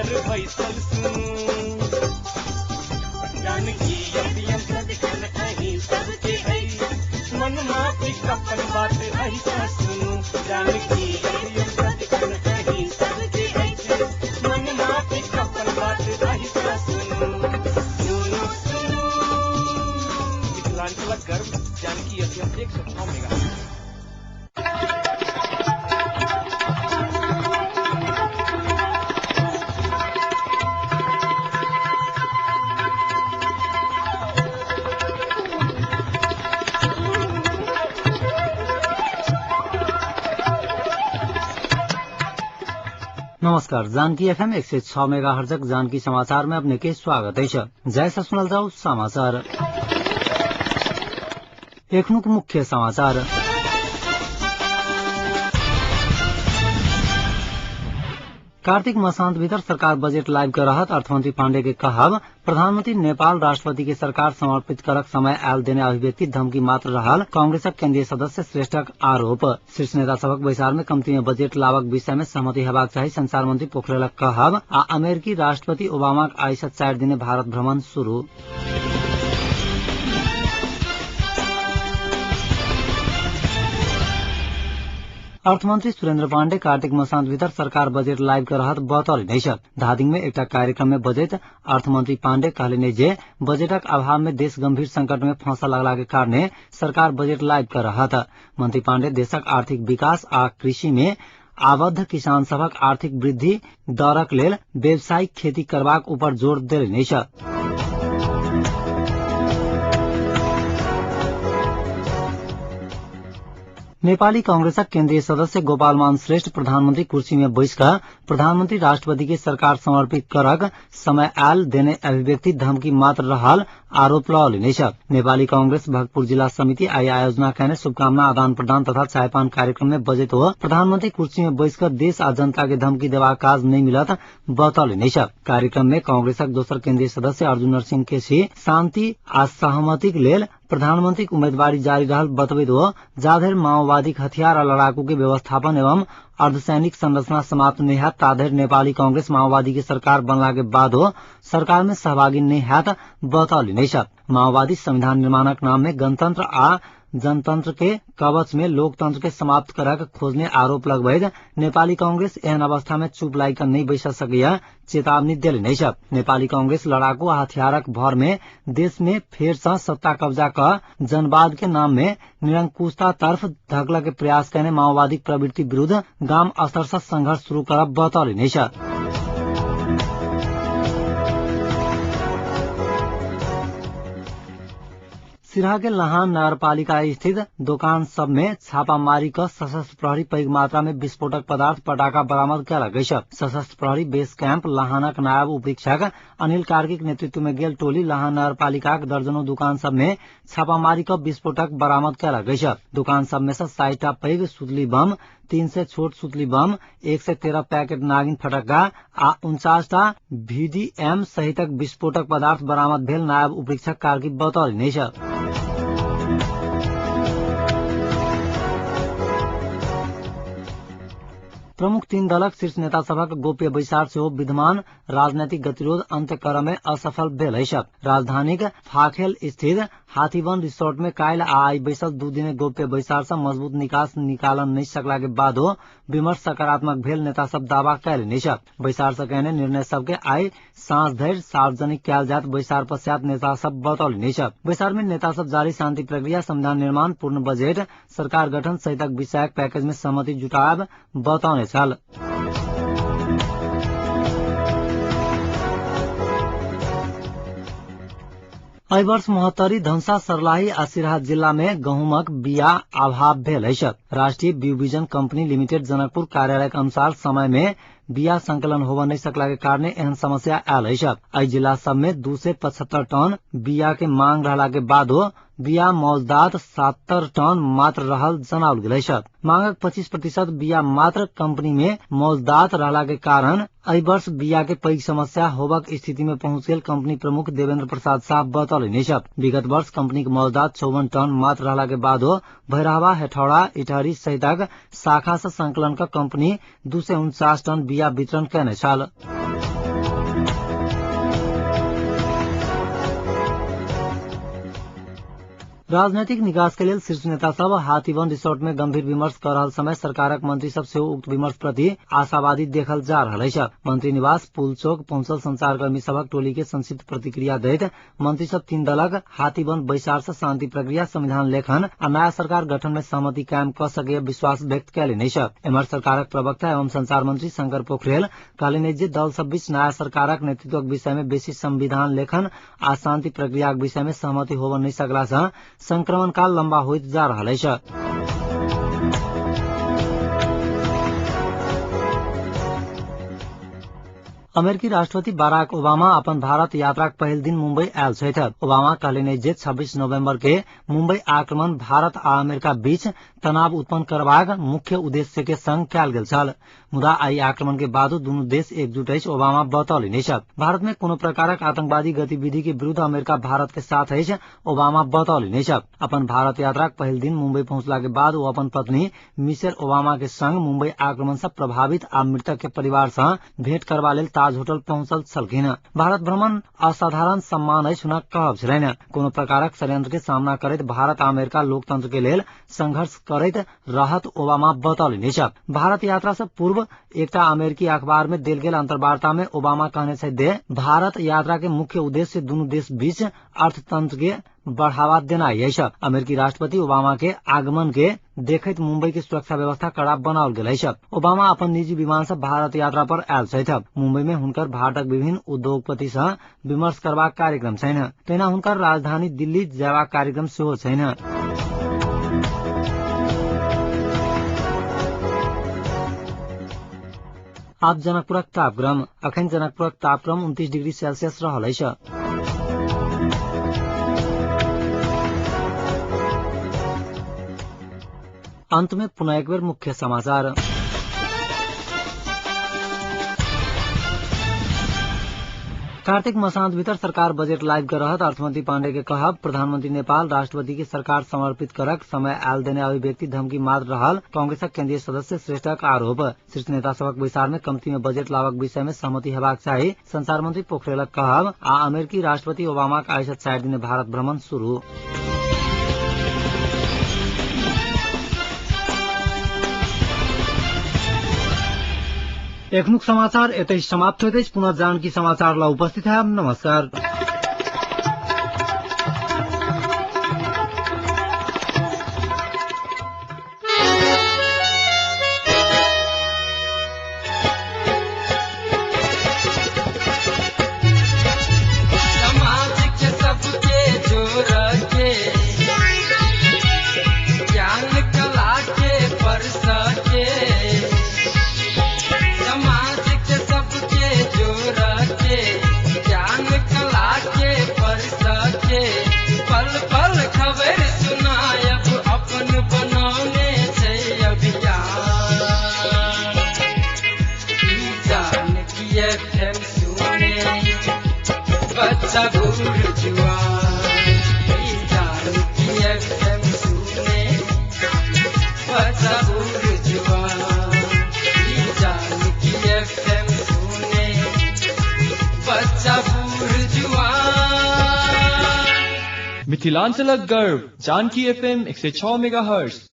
घर बैसल सुनू। जानकी एफएम सदिखन अहीं सबके अछि, मन माफिक अपन बात अहीं सुनू। जानकी एफएम सदिखन अहीं सबके अछि, मन माफिक अपन बात अहीं सुनू। सुनू सुनू मिथिलांचलक गर्व जानकी एफएम 106 मेगा। नमस्कार, जानकी एफएम 106 मेगाहर्जक जानकी समाचार में अपने के स्वागत है। जैसा सुनल जाऊ समाचार। एखनुक मुख्य समाचार। कार्तिक मसांत भीतर सरकार बजेट लाइव कर रहत अर्थमंत्री पांडे के कहब। प्रधानमंत्री नेपाल राष्ट्रपति के सरकार समर्पित करक समय आयल देने अभिव्यक्ति धमकी मात्र रहल कांग्रेसक केन्द्रीय सदस्य श्रेष्ठक आरोप। शीर्ष नेता सभक बैसार में कम्ती में बजेट लावक विषय में सहमति हेबाक चाही संचार मंत्री पोखरेलक कहब। आ अमेरिकी राष्ट्रपति ओबामाक आइ सँ 4 दिने भारत भ्रमण शुरू। अर्थमंत्री सुरेन्द्र पाण्डे कार्तिक मसांत भीतर सरकार बजेट लाइव कर रहत बतौलनि अछि। धादिंग में एकटा कार्यक्रम में बजैत अर्थमंत्री पाण्डे कहलनि जे बजेटक अभाव में देश गंभीर संकट में फंसल लगला के कारणे सरकार बजेट लाइव कर रहत। मंत्री पाण्डे देशक आर्थिक विकास आ कृषि में आबद्ध किसान सभक आर्थिक वृद्धि दरक लेल व्यावसायिक खेती करबाक ऊपर जोर देलनि अछि। नेपाली कांग्रेसक केन्द्रीय सदस्य गोपालमान श्रेष्ठ प्रधानमंत्री कुर्सी में बैसकर प्रधानमंत्री राष्ट्रपति के सरकार समर्पित करक समय आयल देने अभिव्यक्ति धमकी मात्र रहल आरोप लगौलनि अछि। नेपाली कांग्रेस भक्तपुर जिला समिति आई आयोजना कयने शुभकामना आदान प्रदान तथा चायपान कार्यक्रम में बजैत हो प्रधानमंत्री कुर्सी में बैसकर देश आ जनता के धमकी देबाक काज नहि मिलत बतौलनि अछि। कार्यक्रम में कांग्रेसक दोसर केन्द्रीय सदस्य अर्जुन नरसिंह केसी शांति आ सहमतिक लेल प्रधानमंत्रीक उम्मीदवारी जारी रहल बतबैत हो जाधरि माओवादीक हथियार आ लड़ाकू के व्यवस्थापन एवं अर्धसैनिक संरचना समाप्त नहि हैत ताधरि नेपाली कांग्रेस माओवादी के सरकार बनला के बादो सरकार में सहभागी नहि हैत बतौलनि अछि। माओवादी संविधान निर्माणक नाम में गणतंत्र आ जनतंत्र के कवच में लोकतंत्र के समाप्त करक खोजने आरोप लगबैत नेपाली कांग्रेस एहन अवस्था में चुप लागि कऽ नहि बैस सकैया चेतावनी देलनि अछि। नेपाली कांग्रेस लड़ाकू आ हथियारक भर में देश में फेर सँ सत्ता कब्जा कऽ जनवाद के नाम में निरंकुशता तर्फ धकलक के प्रयास कयने माओवादी प्रवृत्ति विरूद्ध गाम स्तर सँ संघर्ष शुरू करब बतौलनि अछि। सिरहा के लहान नगरपालिका स्थित दोकान सब में छापामारी क सशस्त्र प्रहरी पैघ मात्रा में विस्फोटक पदार्थ पटाखा बरामद कयलक अछि। सशस्त्र प्रहरी बेस कैंप लहानक नायब उपरीक्षक अनिल कार्कीक नेतृत्व में गेल टोली लहान नगरपालिकाक दर्जनों दुकान सब में छापामारी क विस्फोटक बरामद कयलक अछि। दुकान सब में से 60टा पैघ सुतली बम, 300 छोट सुतली बम, 113 पैकेट नागिन फटक्का आ 49टा VDM सहितक विस्फोटक पदार्थ बरामद भेल नायब उपरीक्षक कार्की बतौलनि अछि। प्रमुख 3 दलक शीर्ष नेता सभक गोप्य बैसार सेहो विद्यमान राजनैतिक गतिरोध अंत्य करय में असफल भेल अछि। राजधानीक फाखेल स्थित हाथीवन रिसोर्ट में काल्हि आ आइ बैसल 2 दिने गोप्य बैसार सँ मजबूत निकास निकालन नहि सकला के बादो विमर्श सकारात्मक भेल नेता सब दावा कयलनि अछि। बैसार सँ कयने निर्णय सबके आइ साँझ धरि सार्वजनिक कयल जायत बैसार पश्चात नेता सब बतौलनि अछि। बैसार में नेता सब जारी शांति प्रक्रिया, संविधान निर्माण, पूर्ण बजेट, सरकार गठन सहितक विषयक पैकेज में सहमति जुटायब बतौने छल। एहि वर्ष महोत्तरी, धनुषा, सर्लाही आ सिरहा जिला में गहुमक बिया अभाव भेल अछि। राष्ट्रीय बीउ कंपनी लिमिटेड जनकपुर कार्यालय के अनुसार समय में बिया संकलन होबय नहि सकला के कारणे एहन समस्या आयल अछि। एहि जिला सब में 275 टन बिया के मांग रहला के बादो बिया मौजदात 70 टन मात्र रहल जनाओल गेल अछि। मांगक 25% बिया मात्र कंपनी में मौजदात रहला के कारण एहि वर्ष बिया के पैघ समस्या होबक स्थिति में पहुंच गेल कंपनी प्रमुख देवेंद्र प्रसाद साह बतौलनि अछि। विगत वर्ष कंपनी के मौजदात 54 टन मात्र रहला के बादो भैरहवा, हेठौड़ा, इटहरी सहितक शाखा से संकलन क कंपनी 249 टन बिया वितरण कयने छल। राजनैतिक निकास के लेल शीर्ष नेता सब हाथीवन रिसोर्ट में गंभीर विमर्श कर रहल समय सरकारक मंत्री सब सेहो उक्त विमर्श प्रति आशावादी देखल जा रहल अछि। मंत्री निवास पुल चौक पहुंचल संचारकर्मी सभक टोली के संक्षिप्त प्रतिक्रिया दैत मंत्री सब तीन दलक हाथीवन बैसार से शांति प्रक्रिया, संविधान लेखन आ नया सरकार गठन में सहमति कायम क सके विश्वास व्यक्त कयलनि अछि। एम्हर सरकारक प्रवक्ता एवं संचार मंत्री शंकर पोखरेल कहलनि जे दल सब बीच नया सरकारक नेतृत्वक विषय में बेसी संविधान लेखन आ शांति प्रक्रियाक विषय में सहमति होबय नहि सकला सँ संक्रमण काल लम्बा होइत जा रहल अछि। अमेरिकी राष्ट्रपति बाराक ओबामा अपन भारत यात्राक पहिल दिन मुंबई आयल छथि। ओबामा कहलनि जे 26 नवंबर के मुंबई आक्रमण भारत आ अमेरिका बीच तनाव उत्पन्न करबाक मुख्य उद्देश्य के संग कयल गेल छल, मुदा एहि आक्रमण के बादो दुनू देश एकजुट अछि, ओबामा बतौलनि अछि। भारत में कोनो प्रकारक आतंकवादी गतिविधि के विरुद्ध अमेरिका भारत के साथ अछि, ओबामा बतौलनि अछि। अपन भारत यात्राक पहिल दिन मुंबई पहुंचला के बाद ओ अपन पत्नी मिशेल ओबामा के संग मुंबई आक्रमण सँ प्रभावित आ मृतक के परिवार सँ भेंट करबा लेल ताज होटल पहुंचल छलखिन। भारत भ्रमण असाधारण सम्मान अछि हुनक कहब छलनि। कोनो प्रकारक षड्यंत्र के सामना करैत भारत आ अमेरिका लोकतंत्र के लेल संघर्ष करैत रहत, ओबामा बतौलनि अछि। भारत यात्रा से पूर्व एकटा अमेरिकी अखबार में देल गेल अंतर्वार्ता में ओबामा कहने छथि जे भारत यात्रा के मुख्य उद्देश्य दुनू देश बीच अर्थतंत्र के बढ़ावा देनाइ अछि। अमेरिकी राष्ट्रपति ओबामा के आगमन के देखैत मुंबई के सुरक्षा व्यवस्था कड़ा बनाओल गेल अछि। ओबामा अपन निजी विमान से भारत यात्रा पर आयल छथि। मुंबई में हुनकर भारतक विभिन्न उद्योगपति सँ विमर्श करबाक कार्यक्रम छैन। तहिना हुनकर राजधानी दिल्ली जयबाक कार्यक्रम सेहो छैन। आब जनकपुरक तापक्रम। अखन जनकपुरक तापक्रम 29 डिग्री सेल्सियस रहल अछि। अंत में पुनः एक बेर मुख्य समाचार। कार्तिक मसांत भीतर सरकार बजट लाइव कर रहत अर्थमंत्री पांडे के कहब। प्रधानमंत्री नेपाल राष्ट्रपति के सरकार समर्पित करक समय आयल देने अभिव्यक्ति धमकी मात्र रहल कांग्रेसक केंद्रीय सदस्य श्रेष्ठक आरोप। शीर्ष नेता सभक बैसार में कम्ती में बजट लाबक विषय में सहमति हेबाक चाही, संचार मंत्री पोखरेलक कहब। आ अमेरिकी राष्ट्रपति ओबामाक आइ सँ 4 दिन भारत भ्रमण शुरू। एखनुक समाचार एतै समाप्त होइत अछि। पुनः जानकी समाचार ला उपस्थित है। नमस्कार। समाज के सबके जोड़ के ज्ञान कला के परस के, समाज के सबके जोड़ के ज्ञान कला के परस के, पल पल खबर सुनायब अपन बनौने छै अभियान। ई जानकी एफएम सुने बच्चा बूढ़ जुआन, ई जानकी एफएम सुने बच्चा बूढ़ जुआन, ई जानकी एफएम सुने बच्चा बूढ़ जुआन। मिथिलांचलक गर्व जानकी एफएम 106 मेगाहर्ट्ज।